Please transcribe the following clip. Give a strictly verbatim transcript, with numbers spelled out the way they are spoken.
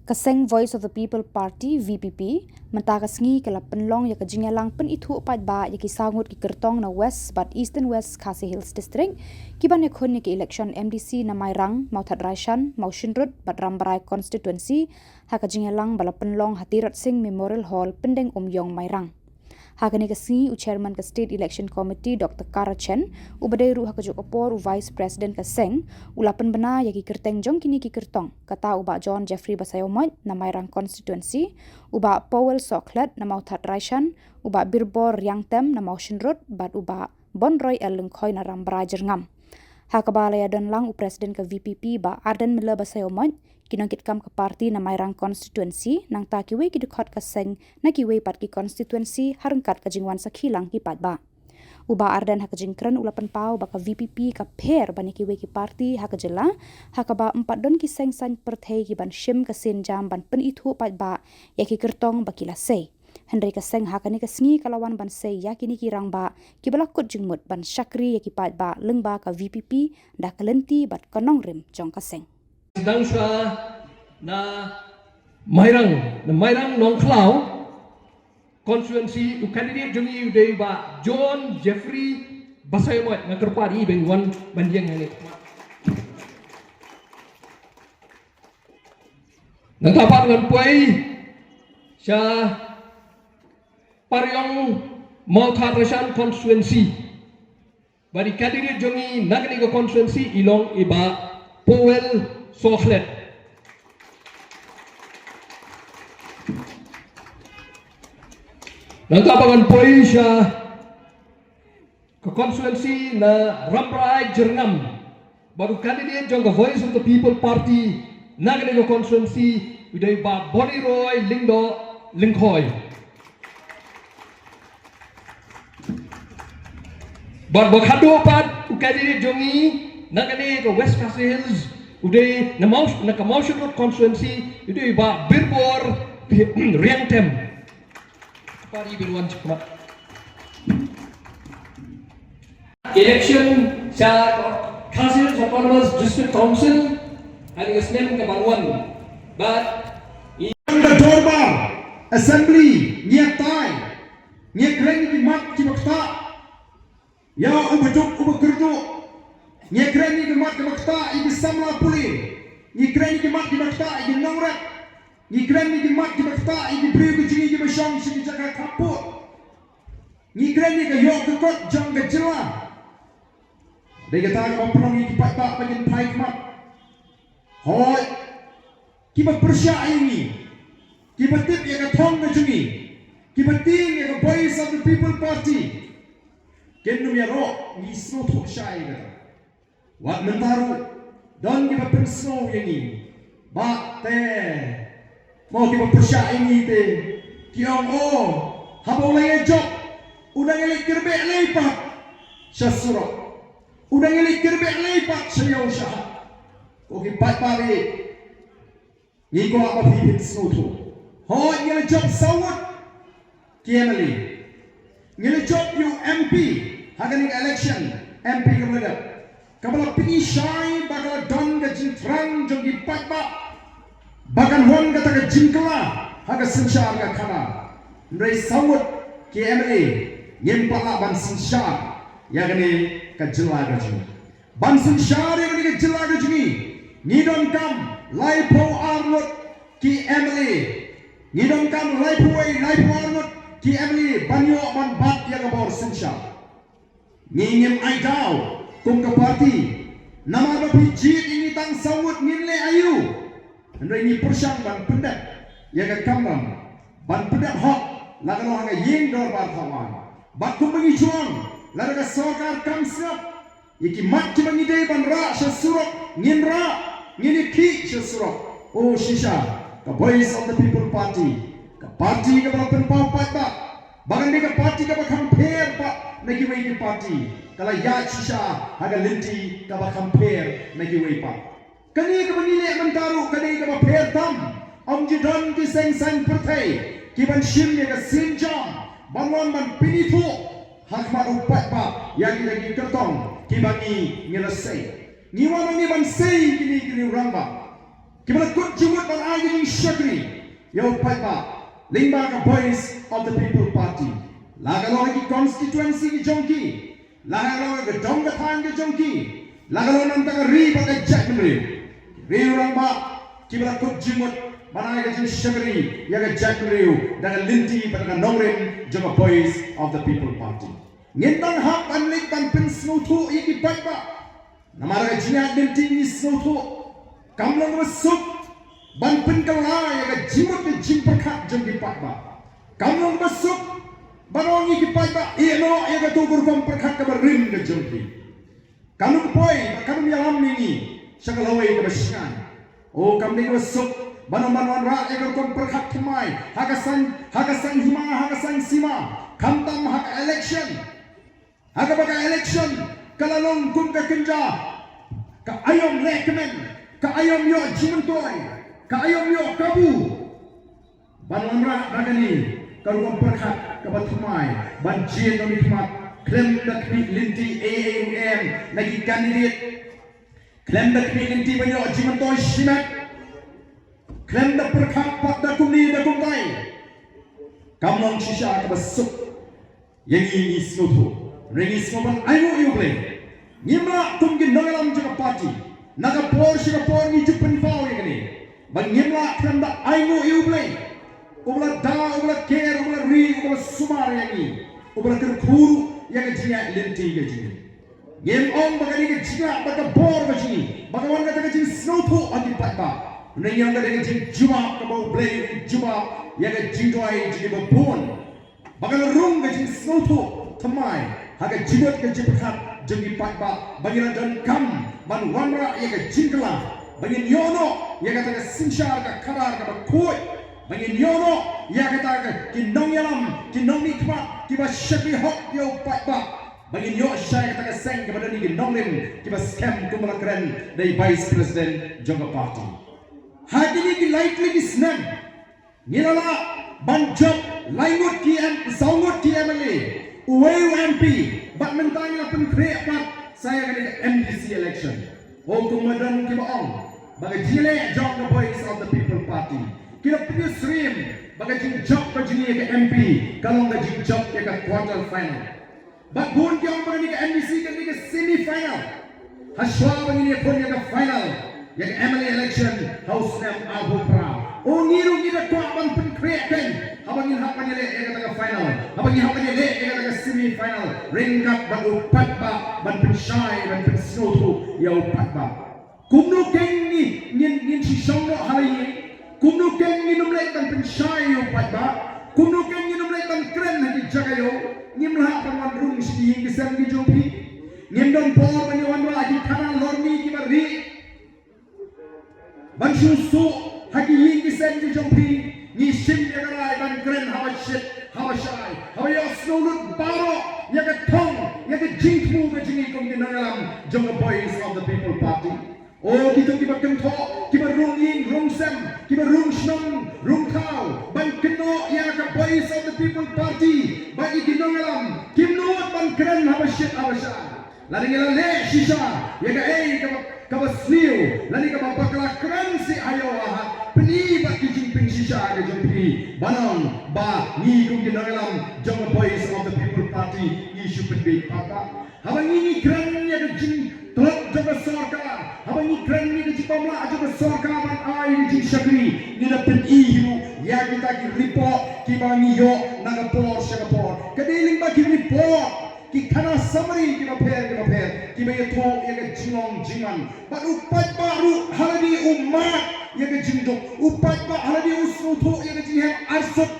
Ka seng Voice of the People Party, V P P, mynta ka sngi ka la pynlong ïa ka jingïalang pynithuh paidbah ïa ki saw ngut ki kyrtong na West bad Eastern West Khasi Hills District, kiban ïakhun ïa ki election M D C na Mairang, Mawthadraishan, Mawshynrut bad Rambrai Constituency, ha ka jingïalang ba la pynlong ha Tirot Sing Memorial Hall, Pyndengumiong, Mairang. Ha kane ka sngi u Chairman ka State Election Committee, Doctor Kara Chen, uba dei ruh ha kajuh ka por u Vice President ka seng, u la pynbna ïa ki kyrteng jong kine ki kyrtong, kata u Bah John Jeffrey Basaiawmoit na Mairang Constituency, u Bah Powell Sohkhlet na Mawthadraishan, u Bah Birbor Riangtem na Mawshynrut bad u Bah Bonroy L Lyngkhoi na Rambrai Jyrngam. Ha kaba la ïadon lang u President ka V P P Bah Ardent Miller Basaiawmoit, ki nongkitkam ka party na Mairang Constituency, nangta kiwei ki dkhot ka seng na kiwei pat ki constituency ha ryngkat ka jingwan sakhi lang ki paidbah. U Bah Ardent ha ka jingkren u la pynpaw ba ka V P P ka pher ban ïa kiwei ki party ha ka jylla, ha kaba ym pat don ki seng saiñ pyrthei kiban shim ka sienjam ban pynithuh paidbah ïa ki kyrtong ba ki la sei. Hynrei ka seng ha kane ka sngi ka la wan ban sei ïa kine ki rangbah kiba la kut jingmut ban shakri ïa ki paidbah lyngba ka V P P da ka lynti bad ka nongrim jong ka seng. Dang sha na Mairang, na Mairang Nongkhlaw constituency, u candidate jong ngi u dei Bah John Jeffrey Basaiawmoit, nga kyrpad ïa i ban wan ban ïeng hangne. Nangta pat ngan poi sha Pariong Mawthadraishan constituency. Bad i candidate jong ngi na kane ka constituency i long i Bah Powell Sohkhlet. Nangta pat ngan poi sha ka constituency na Rambrai Jyrngam, bad u candidate jong ka Voice of the People Party na kane ka constituency u dei Bah Boniroy Lyngdoh Lyngkhoi. Bad ba khadduh pat u candidate jong ngi na kane ka West Khasi Hills u dei na Maw-, na ka Mawshynrut constituency u dei Bah Birbor Riangtem. Pari Biruan Chakma. Election sha Khasi Hills Autonomous District Council ha ka snem ka ban wan. Bad i ka dorbar assembly ngi ïatai, ngi kren ki mat kiba ktah ïa uba duk uba kyrduh. Ngi kren ki mat kiba ktah ïa ki samla pule. Ngi kren ki mat kiba ktah ïa ki nongrep. Ngi kren ki mat kiba ktah ïa ki briew ki jong ngi kiba shong sha ki jaka khappud. Ngi kren ïa ka ïoh ka kot jong ka jylla. Dei kata kaba pynlong ïa ki paidbah ba ngin phai khmat. Hooid, kiba pyrshah ïa ngi, kiba tip ïa ka thong ka jong ngi, kiba tieng ïa ka Voice of the People Party, kin nym ïaroh, ngi sngewthuh shai ïa kata. Wat mynta ruh don kiba pynsngew ïa ngi, bad te mo kiba pyrshah ïa ngi te ki ong, o, haba u la ïajop u dang ïaleit kyrbeh lei pat sha surok, u dang ïaleit kyrbeh lei pat sha ïew sha hat. Ko ki paidbah, ngi kwah ba phi phin sngewthuh. Hooid, ngi la jop saw ngut ki M L A. Ngi la jop ïa u M P ha kane ka election, M P kaba la dep, kaba la pyni shai ba ka la don ka jingthrang jong ki paidbah ba kan wan kata ka jingkylla ha ka synshar ka khana. Hynrei saw ngut ki M L A ngim pat lah ban synshar ïa kane ka jylla ka jong ngi. Ban synshar ïa kane ka jylla ka jong ngi, ngi donkam laiphew ar ngut ki M L A. Ngi donkam laiphew wei, laiphew ar ngut ki M L A ban ïoh ban bat ïa ka bor synshar. Ngi ngim ai daw kum ka party, namar ba phi jied ïa ngi tang saw ngut ngin leh aïu. Hynrei ngi pyrshang ban pyndep ïa ka kamram, ban pyndep hok, la ka long ha ka ïing dorbar thawaiñ. Bad kumba ngi ju ong, lada ka sorkar kam sngap ïa ki mat kiba ngi dei ban rah sha surok, ngin rah, ngin ïakhih sha surok. O shisha, ka Voice of the People Party, ka party kaba la pynpaw paidbah ba kan dei ka party kaba kham pher pat na kiwei ki party, ka la ïaid shisha ha ka lynti kaba kham pher na kiwei pat. Kane kaba ngi leh mynta ruh ka dei kaba pher tam. Ym ju don ki seng saiñ pyrthei kiban shim ïa ka sienjam ban wan ban pynithuh ha khmat u paidbah ïa kita ki kyrtong kiba ngi, ngi la sei. Ngi wan hangne ban sei kine ki rangbah. Kiba la kut jingmut ban ai ka jingshakri ïa u paidbah lyngba ka Voice of the People Party, la ka long ha ki constituency ki jong ki, la ka long ha ka dong ka thaiñ ka jong ki, la ka long na ka bynta ka ri bad ka jaitbynriew. Riew rangbah kiba la kut jingmut ban ai ka jingshakri ïa ka jaitbynriew da ka lynti bad da ka nongrim jong ka Voice of the People Party. Ngim dang hap ban leit ban pynsngewthuh ïa ki paidbah. Namar ka jingïaid lynti ngi sngewthuh kam long kaba suk ban pynkylla ïa ka jingmut ka jingpyrkhat jong ki paidbah. Kam long kaba suk ban ong ïa ki paidbah, ïeh noh ïa kato ka rukom pyrkhat kaba rim ka jong ki. Kam long poi, kam long ïalam ïa ngi sha ka lawei kaba shngaiñ. O, kam dei kaba suk ban ong ban wanrah ïa ka rukom pyrkhat thymmai ha ka saiñ, ha ka saiñ hima, ha ka saiñ sima, khamtam ha ka election. Ha kaba ka election ka la long kum ka kynja, ka aïom lehkmen, ka aïom ïoh jingmyntoi, ka aïom ïoh kabu. Ban wanrah da kane ka rukom pyrkhat kaba thymmai ban jin ïa u khmat khlem da khmih lynti ei ei ruh em na ki candidate, khlem da khmih lynti ban ïoh jingmyntoi shimet, khlem da pyrkhat pat da kumne da kumtai. Kam long shisha kaba suk ïa ngi, ngi sngewthuh. Hynrei ngi sngewbha ban ainguh ïa U Blei. Ngim lah kum ki nongïalam jong ka party, na ka por sha ka por ngi ju pynpaw ïa kane, ba ngim lah khlem da ainguh ïa U Blei, uba la da, uba la ker, uba la ri, uba la sumar ïa ngi, uba la kyrkhu ïa ka jingïaid lynti ka jong ngi. Ngim ong ba ka dei ka jinglah bad ka bor ka jong ngi ba ka wan kata ka jingsngewthuh ha ki paidbah. Hynrei ngi ong ka dei ka jingjubab kaba U Blei u jubab ïa ka jingduwai jong ngi ba bun. Ba ka la rung ka jingsngewthuh thymmai ha ka jingmut ka jingpyrkhat jong ki paidbah, ba ngi la donkam ban wanrah ïa ka jingkylla, ba ngin ïoh noh ïa kata ka synshar ka khadar kaba khuid, ba ngin ïoh noh ïa kata ka, ki nongïalam, ki nongmihkhmat kiba shakri hok ïa u paidbah, ba ngin ïoh shai kata ka seng kaba don ïa ki nongrim kiba skhem kumba la kren da i Vice President jong ka party. Ha kine ki lai tylli ki snem ngi la lah ban jop lai ngut ki M, saw ngut ki M L A, uwei u M P, bad mynta ngi la pynkhreh pat sa ïa kane ka M D C election. O, kumba don kiba ong ba ka jingïaleh jong ka Voice of the People Party ki la pynïasyriem ba ka jingjop ka jong ngi ïa ka M P ka long ka jingjop ïa ka quarter final. Bad bun ki ong ba kane ka M D C kane ka semi final, hashwa ba ngin ïakhun ïa ka final ïa ka M L A election ha u snem arphew phra. O, ngi ruh ngi da kwah ban pynkhreh kein haba ngin hap ban ïaleh ïa kata ka final, haba ngin hap ban ïaleh ïa kata ka semi final, ryngkat bad u paidbah, ban pynshai, ban pynsngewthuh ïa u paidbah. Kumno kein ngi, ngin, ngin shu shong noh ha la ïing? Kumno kein ngin ym leit ban pynshai ïa u paidbah? Kumno kein ngin ym leit ban kren ha ki jaka ïew? Ngim lah ban wan rung sha ki ïing ki sem ki jong phi? Ngim don por ban ïa wanrah ha ki khana lorni kiba rieh, ban shu suh ha ki ïing ki sem ki jong phi? Ngi shim ïa ka rai ban kren haba shit, haba shai, haba ïohsngew lut baroh ïa ka thong, ïa ka jingthmu ka jong ngi kum ki nongïalam jong ka Voice of the People Party. O, kito kiba kynthoh, kiba rung ïing rung sem, kiba rung shnong rung thaw ban kynnoh ïa ka Voice of the People Party bad ïa ki nongïalam, kim nud ban kren haba shit haba shai. Lada ngi la leh shisha ïa kaei kaba, kaba sniew lane kaba bakla, kren seh ha ïew ha hat, pyni bad ki jingpynshisha ka jong phi, ban ong ba ngi kum ki nongïalam jong ka Voice of the People Party ngi shu pynbieit pat. Haba ngi, ngi kren ïa ka jingtlot jong ka sorkar, haba ngi kren ïa ka jingbymlah jong ka sorkar ban ai ïa ka jingshakri, ngi da pyni hi ruh ïa kita ki report kiba ngi ïoh na ka por sha ka por. Ka dei lyngba ki report, ki khana summary kiba pher kiba pher kiba ïathuh ïa ka jinglong jingman. Bad u paidbah ruh ha lade u mad ïa ka jingduk, u paidbah ha lade u sngewthuh ïa ka jinghem arsut